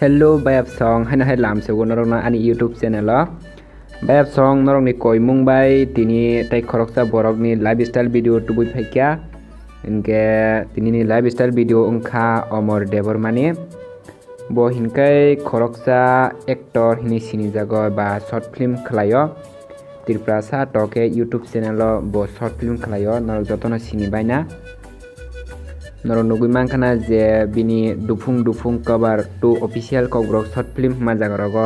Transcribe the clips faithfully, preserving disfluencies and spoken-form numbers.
Hello bayapsong, haino hai lamsogo norokno ani YouTube channel o. Bayapsong norokni koimung bai tini tei khoroksa borokni lifestyle video tubui phaikha. Hinkhe tinini lifestyle video wngkha Omor Debbarmani. Bo hinkhe khoroksa actor hinwi sinijago ba short film khlaio. Tripurasa tokhe YouTube channel o bo short film khlaio, norok jotono sini baina. Norok nugui mankha na je bini Duphung Duphung Cover two official Kokborok short film hwnma jaga rogo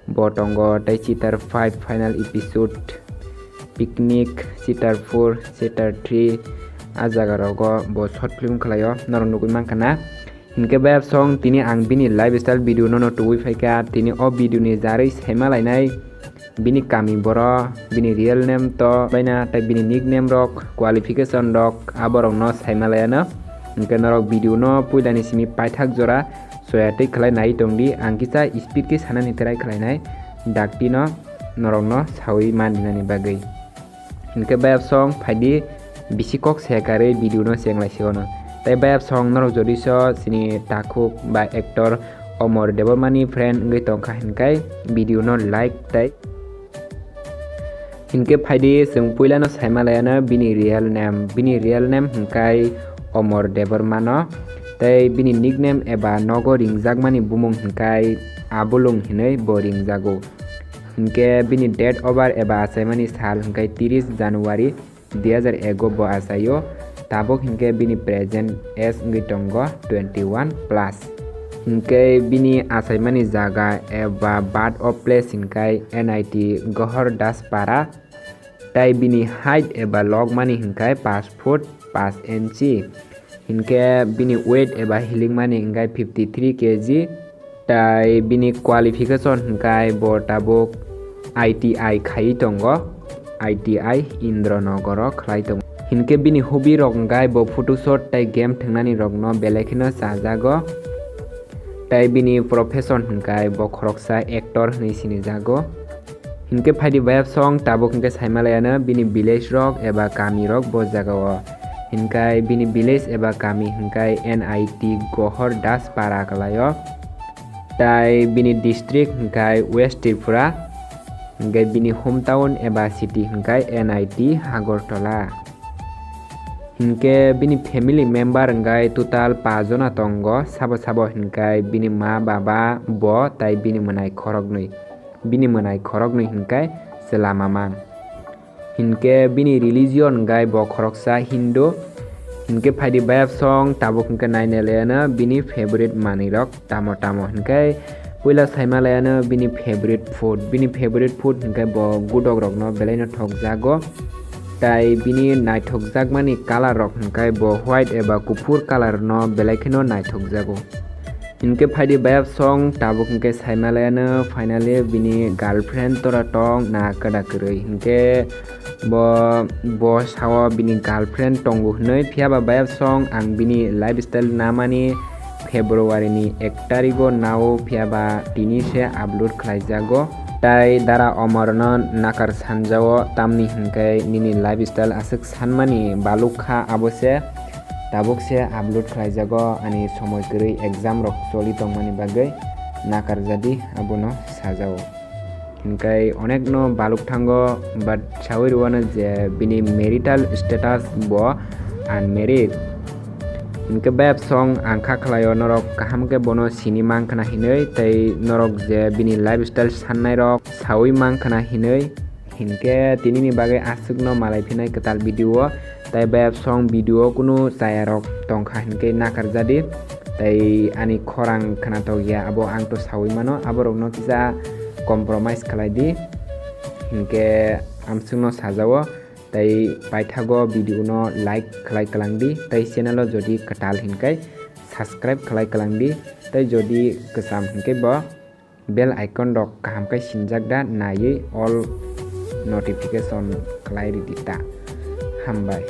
bo tongo, tei Cheater five final episode, Picnic, Cheater four, Cheater three, a jaga rogo bo short film khlaio, norok nugui mankha na. Hinkhe bayapsong tini ang bini lifestyle video nono tubui phaikha, tini o video ni jarwi saima lainai. Bini kami boro, bini real name to baina tei bini nickname rok, qualification rok, aborokno saima laiano. Hinkhe norok video no puilani simi paithak jora soya tei khlai nai tongdi, ang kisa speed khe sanani try khlainai, dakti no norokno sawi man rinani bagwi. Hinkhe bayapsong phaidi bisi kok se karwi video no cheng lai se ono. Tei bayapsong norok jodi so chini takhuk ba actor Omor Debbarmani friend wngwi tongkha hinkhe video no like tei hinkhe phaidi chwng puilano saima laiano bini real name. Bini real name hinkhe Omor Debbarmano tei bini nickname eba nogo ringjakmani bumung hinkhe Abulung hinwi bo ringjago. Hinkhe bini date of birth eba achaimani sal hinkhe tiris January dui hazar ego bo achaio. Tabuk hinkhe bini present age wngwi tongo twenty one plus. Hinkhe bini achaimani jaga eba birth of place hinkhe N I T Gohor Daspara. Tai bini height eba logmani hinkhe paanch foot paanch inchi. Hinkhe bini weight eba hilikmani hinkhe fifty three K G. Tai bini qualification hinkhe bo tabuk I T I khaiwi tongo, I T I Indranogoro khlai tongo. Hinkhe bini hobby rok hinkhe bo photoshoot tai game thwngnani rokno belai kheno chajago. Tai bini profession hinkhe bo khoroksa actor hinwi sinijago. Hinkhe phaidi bayapsong tabuk hinkhe saima laiano bini village rok eba kami rok bo jaga o. Hinkhe bini village eba kami hinkhe N I T Gohor Daspara kalaio. Tai bini district hinkhe West Tripura. Hinkhe bini hometown eba city hinkhe N I T Agartala. Hinkhe bini family member hinkhe total paanch jona tongo, sabo sabo hinkhe bini ma baba bo tai bini mwnai khoroknwi. Bini mwnai khoroknwi hinkhe chwla mamang. Hinkhe bini religion hinkhe bo khoroksa Hindu. Hinkhe phaidi bayapsong tabuk hinkhe nainai laiano bini favorite manwirok tamo tamo hinkhe puila saima laiano bini favorite food. Bini favorite food hinkhe bo gudok rokno belaino thokjago. Tai bini naithokjakmani colour rok hinkhe bo white eba kuphur colour no belai kheno naithokjago. Hinkhe phaidi bayapsong tabuk hinkhe saima laiano finally bini girlfriend tora tong na kwda kwrwi. Hinkhe bo, bo sao bini girlfriend tongo hinwi, phiyaba bayapsong ang bini lifestyle namani February ni ek tarigo nao, phiyaba tini se upload khlaijago. Tai dara Omorno nakar sanjao, tamni hinkhe nini lifestyle aswk sanmani baluk kha abo se. Tabuk se upload khlaijago, ani somoi kwrwi exam rok choli tongmani bagwi nakar jadi abono sajao. Hinkhe onekno baluk thango, but sawi rwano je bini marital status bo unmarried. Hinkhe bayapsong ang kha khlaio norok kaham khe bono sini mankha na hinwi, tei norok je bini lifestyle sannai rok sawi mankha na hinwi. Hinkhe tinini bagwi aswkno malai phinai kwtal video o, tai bayapsong video o kunu chaya rok tongkha hinkhe nakar jadi, tai ani khorang khwnathok ya abo ang to sawi mano, aborokno kisa compromise khlai di. Hinkhe amswkno sajao, tai paithago video no like khlai kwlang di, tai channel o jodi kwtal hinkhe subscribe khlai kwlang di, tai jodi kwcham hinkhe bo bell icon rok kaham khe sinjak da naiwi all notification khlai ridi ta. Hambai.